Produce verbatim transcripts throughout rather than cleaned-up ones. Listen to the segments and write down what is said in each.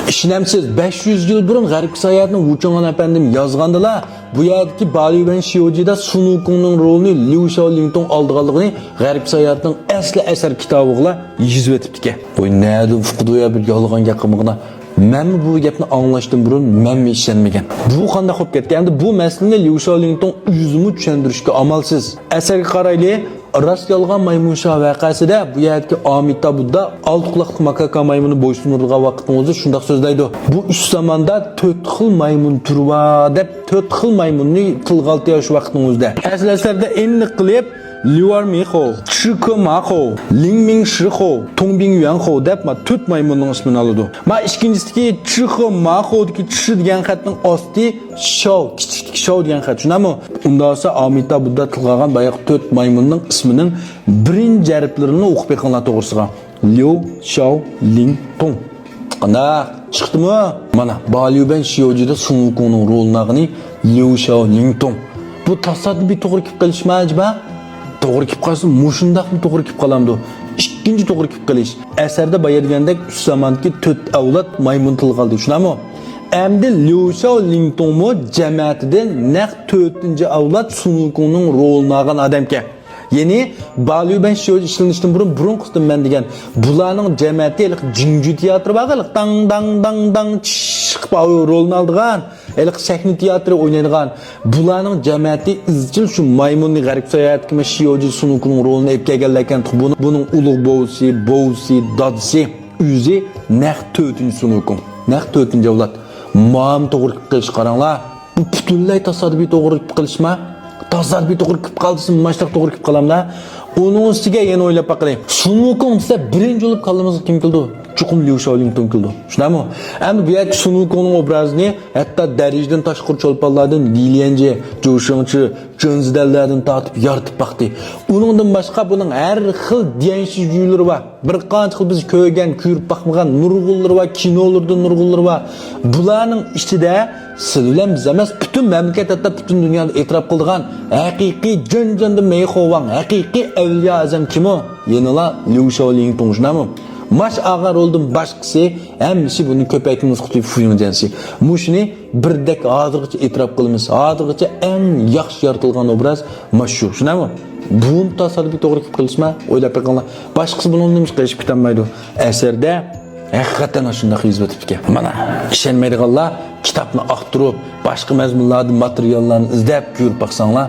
ئىشىنەمسىز، بەش يۈز يىل بۇرۇن غەربكە ساياھەتنى ۋۇچۇڭئان ئەپەندىم يازغاندىلا، بۇ يەردىكى باليۈبەن شيوجىدا سۇنۇكۇڭنىڭ رولىنى ليۇ شياۋلىڭتۇڭ ئالدىغانلىقىنى غەربكە ساياھەتنىڭ ئەسلى ئەسەر كىتابىغىلا يېزىۋېتىپتىكەن. ۋوي، نەدىن ئۇقىدۇ يا بىر يالغان گەپ قىلمىغىنا. مەنمۇ بۇ گەپنى ئاڭلاشتىن بۇرۇن مەنمۇ ئىشەنمىگەن. بۇ قانداق بولۇپ كەتكەن؟ ئەمدى بۇ مەسىلىنى ليۇ شياۋلىڭتۇڭ ئۆزىمۇ چۈشەندۈرۈشكە ئامالسىز. ئەسەرگە قارايلى. راست يالغان مايمۇن شاھ ۋەقەسىدە بۇ يەردىكى ئامىتا بۇددا ئالتە قۇلاقلىق ماكاكا مايمۇننى بويسۇندۇرىدىغان ۋاقىتنىڭ ئۆزىدە شۇنداق سۆزلەيدۇ. بۇ ئۈچ زاماندا تۆت خىل مايمۇن تۈرى بار دەپ، تۆت خىل مايمۇننى تىلغا ئالدى شۇ ۋاقىتنىڭ ئۆزىدە. ئەسلى ئەسەردە ئېنىق قىلىپ ليۇئارمىخو، چىكوماخو، لىڭمىڭشىخو، تۇڭبىڭيۈەنخو دەپ ما تۆت مايمۇننىڭ ئىسمىنى ئالىدۇ. ما ئىككىنچىسىدىكى چىخوماخودىكى چىخ دېگەن خەتنىڭ ئاستى شاۋ، كىچىكتىكى شاۋ دېگەن خەت. شۇنداقمۇ؟ ئۇنداق بولسا ئامىتا بۇددا تىلغا ئالغان باياقى تۆت مايمۇننىڭ ئىسمىنىڭ بىرىنچى ھەرپلىرىنى ئوقۇپ بېقىڭلار توغرىسىغا. ليۇ شاۋ لىڭ تۇڭ. قانداق؟ چىقتىمۇ؟ مانا، باليۈبەن شيوجىدا سۇن ۋۇكۇڭنىڭ رولىنى ئالغىنى ليۇ شاۋ لىڭ تۇڭ. بۇ تاسادىپىي توغرا كېلىپ قېلىشما ئەجەبا؟ توغرا كېلىپ قالسا، مۇشۇنداقمۇ توغرا كېلىپ قالامدۇ؟ ئىككىنچى توغرا كېلىپ قېلىش. ئەسەردە بايا دېگەندەك ئۈچ زاماندىكى تۆت ئەۋلاد مايمۇن تىلغا ئالدى، شۇنداقمۇ؟ ئەمدى ليۇ شاۋ لىڭ تۇڭمۇ جەمەتىدىن نەق تۆتىنچى ئەۋلاد سۇن ۋۇكۇڭنىڭ رولىنى ئالغان ئادەمكەن. يەنى باليۈبەن شيوجى ئىشلىنىشتىن بۇرۇن، بۇرۇن قىستىم مەن دېگەن، بۇلارنىڭ جەمەتى ھېلىقى جىڭجۈ تىياتىرى بار، ھېلىقى داڭ، داڭ، داڭ، داڭ، چىش قىلىپ رولىنى ئالىدىغان، ھېلىقى سەھنە تىياتىرى ئوينايدىغان. بۇلارنىڭ جەمەتى ئىزچىل شۇ مايمۇننى غەربكە ساياھەتكە شيوجى سۇن ۋۇكۇڭنىڭ رولىنى ئېلىپ كەلگەنلەركەن. بۇنىڭ ئۇلۇغ بوۋىسى، بوۋىسى، دادىسى، ئۆزى نەق تۆتىنچى سۇن ۋۇكۇڭ. نەق تۆتىنچى ئەۋلاد. مانا توغرا كېلىپ قېلىشقا قاراڭلار. بۇ پۈتۈنلەي تاسادىپىي توغرا كېلىپ قېلىشما؟ تاسادىپىي توغرا كېلىپ قالسا، ماشتاق توغرا كېلىپ قالامدا. ئۇنىڭ ئۈستىگە يەنە ئويلاپ باقىلى. سۇن ۋۇكۇڭ دېسە، بىرىنچى بولۇپ كاللىمىزغا كىم كېلىدۇ؟ چوقۇم ليۇ شاۋ لىڭ تۇڭ كېلىدۇ. شۇنداقمۇ؟ ئەمدى بۇ يەردىكى سۇن ۋۇكۇڭنىڭ ئوبرازىنى ھەتتا دەرىجىدىن تاشقىرى چولپانلاردىن لى ليەنجى، جۇ شېڭچى، جېن زىدەنلەردىن تارتىپ يارىتىپ باقتى. ئۇنىڭدىن باشقا بۇنىڭ ھەر خىل ديەنشى جۈيلىرى بار. بىر قانچە خىل بىز كۆرگەن، كۆرۈپ باقمىغان نۇرغۇنلىرى بار، كىنولىرىدا نۇرغۇنلىرى بار. بۇلارنىڭ ئىچىدە سىز بىلەن بىز ئەمەس، پۈتۈن مەملىكەت، ھەتتا پۈتۈن دۇنيادا ئېتىراپ قىلىدىغان ھەقىقىي جېن جېندىن مېيخوۋاڭ، ھەقىقىي ئەۋلىيا ئەزەم كىمۇ؟ يەنىلا ليۇ شاۋ لىڭ تۇڭ، شۇنداقمۇ؟ ماش ئالغان رولدىن باشقىسى ھەممىسى بۇنى كۆپەيتىمىز قۇتى فۇيۇڭ جەنسى. مۇشۇنى بىردەك ھازىرغىچە ئېتىراپ قىلىمىز. ھازىرغىچە ئەڭ ياخشى يارىتىلغان ئوبراز مانا شۇ. شۇنداقمۇ؟ بۇ تاسادىپىي توغرا كېلىپ قېلىشما؟ ئويلاپ بېقىڭلار. باشقىسى بۇنىڭدىن نېمىشقا قېلىشىپ كېتەلمەيدۇ؟ ئەسەردە ھەقىقەتەن شۇنداق يېزىۋېتىپتىكەن. مانا، ئىشەنمەيدىغانلار كىتابنى ئاختۇرۇپ، باشقا مەزمۇنلاردىن ماتېرىياللارنى ئىزدەپ كۆرۈپ باقساڭلار،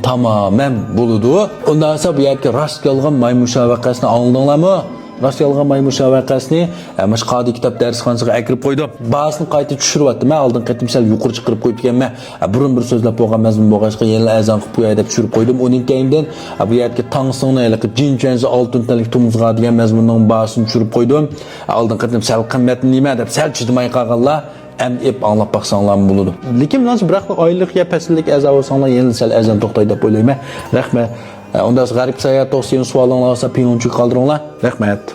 تامامەن بولىدۇ. ئۇنداق بولسا بۇ يەردىكى راست يالغان مايمۇن شاھ ۋەقەسىنى ئاڭلىدىڭلارمۇ؟ راست يالغان مايمۇن شاھ ۋەقەسىنى، ئە، مانا شۇ قادىر كىتاب دەرسخانىسىغا ئەكىرىپ قويدۇم. باھاسىنى قايتا چۈشۈرۈۋەتتىم. مەن ئالدىنقى قېتىم سەل يۇقىرى چىقىرىپ قويۇپتىكەنمەن. ئە، بۇرۇن بىر سۆزلەپ بولغان مەزمۇن بولغاچقا يەنىلا ئەرزان قىلىپ قوياي دەپ چۈشۈرۈپ قويدۇم. ئۇنىڭ كەينىدىن، ئە، بۇ يەردىكى تاڭ سىڭنىڭ ھېلىقى جىن چۈەنزى ئالتۇن تەنلىك تومۇزغا دېگەن مەزمۇننىڭ باھاسىنى چۈشۈرۈپ قويدۇم. ئە، ئالدىنقى قېتىم سەل قىممەتنى نېمە دەپ سەل چىدىماي قالغانلار ئەمدى ئېپ ئاڭلاپ باقساڭلارمۇ بولىدۇ. لېكىن مېنىڭچە بىراقلا ئايلىق يا پەسىللىك ئەزا بولساڭلار يەنىلا سەل ئەرزان توختايدۇ دەپ ئويلايمەن. رەھمەت. ئە، ئۇنداق غەربكە ساياھەت توغرىسىدا يەنە سوئالىڭلار بولسا پىڭلۇنچىغا قالدۇرۇڭلار. رەھمەت.